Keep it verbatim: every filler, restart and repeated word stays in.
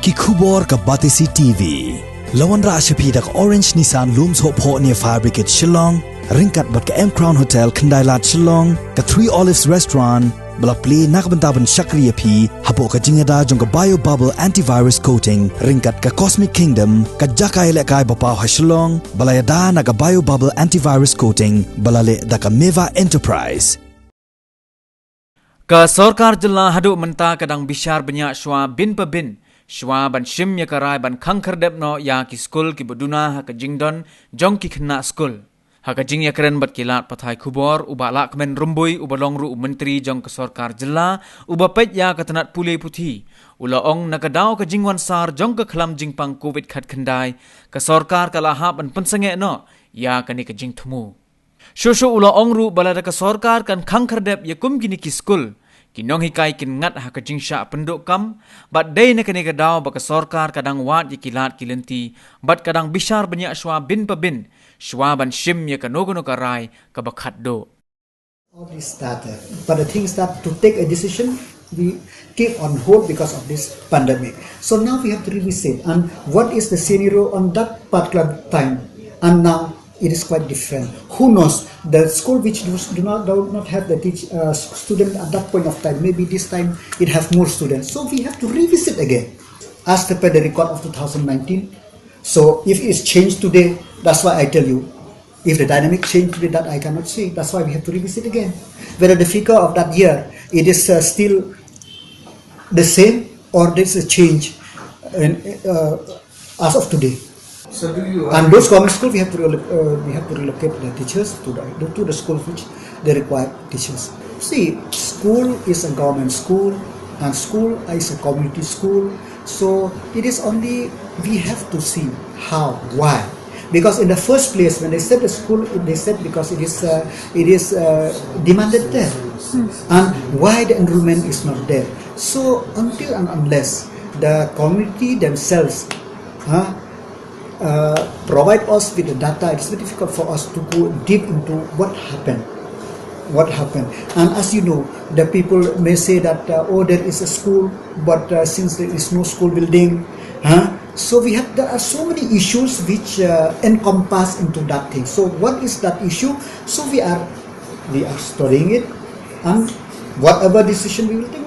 Ki khubor ka Batesi T V. La wanrah sha phi da ka Orange Nissan Lum Sohphoh near Fire Brigade Shillong, ryngkat bad ka M Crown Hotel Khyndailad Shillong, ka Three Olives Restaurant, ba la plie na ka bynta ban shakri ïa phi hapoh ka jingïada jong ka Bio Bubble Antivirus Coating, ryngkat ka Cosmic Kingdom, ka jaka ïalehkai ba paw ha Shillong, ba la ïada na ka Bio Bubble Antivirus Coating, ba la leh da ka Meva Enterprise. Ka sorkar jylla haduh mynta ka dang bishar bniah shuwa bin pa bin shuwa ban shim ïa ka rai ban khang khyrdep noh ïa ki skul kiba duna ha ka jingdon jong ki khynnah skul. Ha ka jingïakren bad ki lad pathai khubor, u Bah Lahkmen Rymbui, uba long ruh u Myntri jong ka sorkar jylla uba peit ïa ka tnat pule puthi, u la ong na ka daw ka jingwan sar jong ka khlam jingpang Covid khatkhyndai, ka sorkar ka la hap ban pynsangeh noh ïa kane ka jingthmu. Shuh shuh u la ong ruh ba lada ka sorkar kan khang khyrdep ïa kum kine ki skul, ki nonghikai kin ngat ha ka jingshah pynduh kam, bad dei na kane ka daw ba ka sorkar ka dang wad ïa ki lad ki lynti, bad ka dang bishar bniah shuwa bin pa bin shuwa ban shim ïa kano kano ka rai kaba khatduh. All this started, but the thing is that to take a decision, we keep on hold because of this pandemic. So now we have to revisit and what is the scenario on that particular time, and now it is quite different. Who knows? The school which does, do not do not have the teach, uh, student at that point of time, maybe this time it have more students. So we have to revisit again. As per the record of two thousand nineteen, so if it's changed today, that's why I tell you, if the dynamic change today, that I cannot say. That's why we have to revisit again. Whether the figure of that year, it is uh, still the same or there's a change in, uh, as of today. So do you And those government schools, we have to relocate, uh, we have to relocate the teachers to the to the schools which they require teachers. See, school is a government school, and school is a community school. So it is only we have to see how, why. Because in the first place, when they set the school, they set because it is uh, it is uh, demanded there, and why the enrollment is not there. So until and unless the community themselves, huh, uh, provide us with the data, it's very difficult for us to go deep into what happened. What happened? And as you know, the people may say that uh, oh, there is a school, but uh, since there is no school building, huh? So we have there are so many issues which uh, encompass into that thing. So what is that issue? So we are we are studying it, and whatever decision we will take,